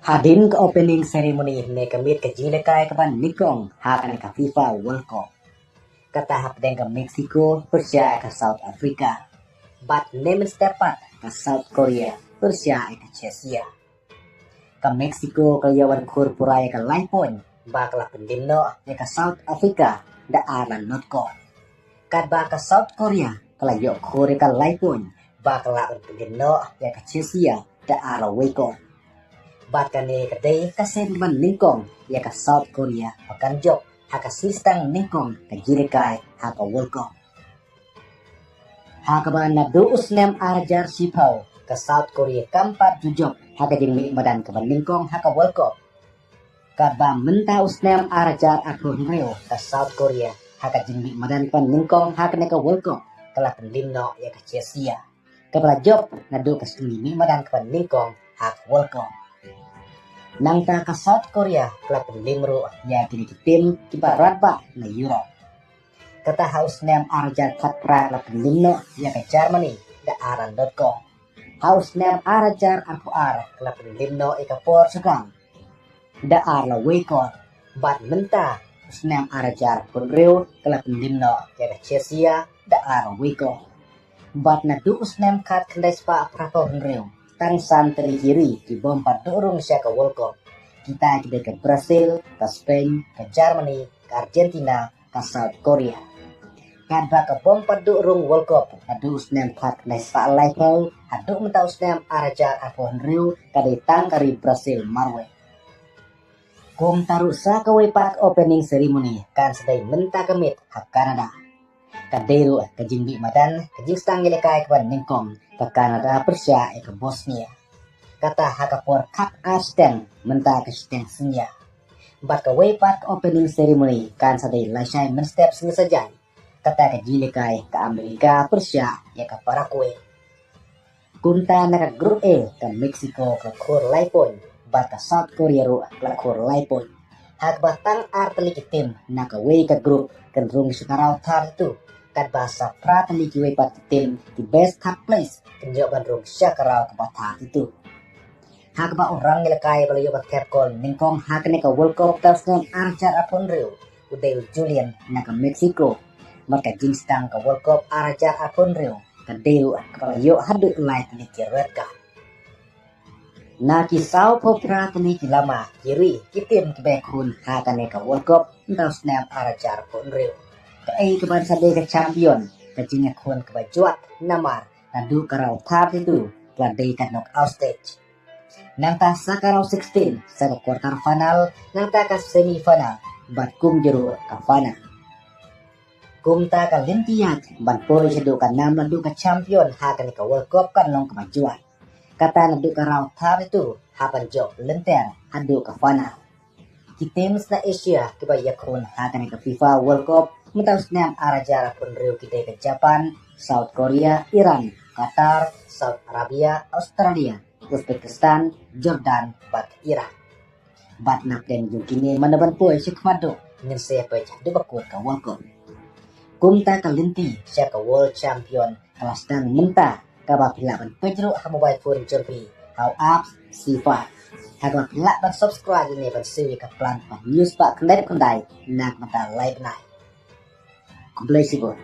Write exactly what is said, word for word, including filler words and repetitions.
Hadien ka opening ceremony ne ka miet ka jingïalehkai kaba nyngkong ha kane ka FIFA World Cup. Kata hapdeng ka Mexico pyrshah ïa ka South Africa. Bad mynstep pat ka South Korea pyrshah ïa ka Czechia. Ka Mexico ka la ïoh ban khur pura ïa ka lai point ba ka la pynliem noh ïa ka South Africa da ar la not kol. Katba ka South Korea ka la ïoh khur ïa ka lai point ba ka la pynliem noh ïa ka Czechia da ar la wei kol. Bad kane ka dei ka sien ba nyngkong ïa ka South Korea ba kan jop ha ka sien sdang nyngkong ka jingïalehkai ha ka World Cup. Ha kaba naduh u snem ar hajar shiphew ka South Korea kam pat ju jop ha ka jingmih madan kaba nyngkong ha ka World Cup. Katba mynta u snem ar hajar arphew hynriew ka South Korea ha ka jingmih madan kaba nyngkong ha kane ka World Cup ka la pynliem noh ïa ka Czechia, kaba la jop naduh ka sngi mih madan kaba nyngkong ha ka World Cup. Nangta ka South Korea ka la pynliem ruh ïa kine ki tim kiba radbah na Europe. Kata ha u snem ar hajar khatphra ka la pynliem noh ïa ka Germany da ar la not kol. Ha u snem ar hajar arphew ar ka la pynliem noh ïa ka Portugal da ar la wei kol. Bad mynta u snem ar hajar arphew hynriew ka la pynliem noh ïa ka Czechia da ar la wei kol. Bad naduh u snem khatkhyndai spah phraphew hynriew tang san tylli ki ri ki bym pat duh rung sha ka World Cup. Kita ki dei ka Brazil, ka Spain, ka Germany, ka Argentina, ka South Korea. Katba ka bym pat duh rung World Cup naduh u snem khatkhyndai spah laiphew haduh mynta u snem ar hajar arphew hynriew ka dei tang ka ri Brazil marwei. Kumta ruh sa kawei pat ka opening ceremony kan sa dei mynta ka miet ha Canada. Ka dei ruh ka jingmih madan ka jingsdang ïalehkai kaba nyngkong ka Canada pyrshah ïa ka Bosnia. Kata ha ka por khat ar shiteng mynta ka shiteng synñia. Bad kawei pat ka opening ceremony kan sa dei lashai mynstep sngi Saitjaiñ. Kata ka jingïalehkai ka America pyrshah ïa ka Paraguay. Kumta na ka Group A ka Mexico ka la khur lai point bad ka South Korea ruh ka la khur lai point. Ha kaba tang ar tylli ki tim na kawei ka group kin rung sha ka round thirty-two, katba sa phra tylli kiwei pat ki tim ki best third place kin ïoh ban rung sha ka round kaba thirty-two. Ha kaba u rang ïalehkai ba la ïoh ban thep kol nyngkong ha kane ka World Cup mynta u snem ar hajar arphew hynriew u dei u Julian na ka Mexico. Bad ka jingsdang ka World Cup ar hajar arphew hynriew ka dei ruh kaba la ïoh haduh lai tylli ki red card. Na ki sawphew phra tylli ki lama, ki ri, ki tim kiba ïakhun ha kane ka World Cup mynta u snem ar hajar arphew hynriew. Kaei kaban sa dei ka champion, ka jingïakhun kaba jwat namar naduh ka round thirty-two ka la dei ka knockout stage. Nangta sa ka round sixteen, sa ka quarter final, nangta ka semi final bad kumjuh ruh ka final. Kumta ka lynti ïaid ban poi shaduh ka nam naduh ka champion ha kane ka World Cup kan long kaba jwat. Kata naduh ka round thirty-two hap ban jop lynter haduh ka final. Ki teams na Asia kiba ïakhun ha kane ka FIFA World Cup mynta u snem ar hajar arphew hynriew ki dei ka Japan, South Korea, Iran, Qatar, Saudi Arabia, Australia, Uzbekistan, Jordan bad Iraq. Bad na pdeng jong kine mano ban poi sha khmat duh ngin sa ïa peit haduh ba kut ka World Cup. Kumta ka lynti sha ka World Champion ka la sdang mynta, kaba phi lah ban peit ruh ha mobile phone jong phi ha u app C five. Ha kaba phi lah ban subscribe ne ban siew ïa ka plan ba news ba khyndai khyndai na ka bynta lai bnai. Khublei shibun.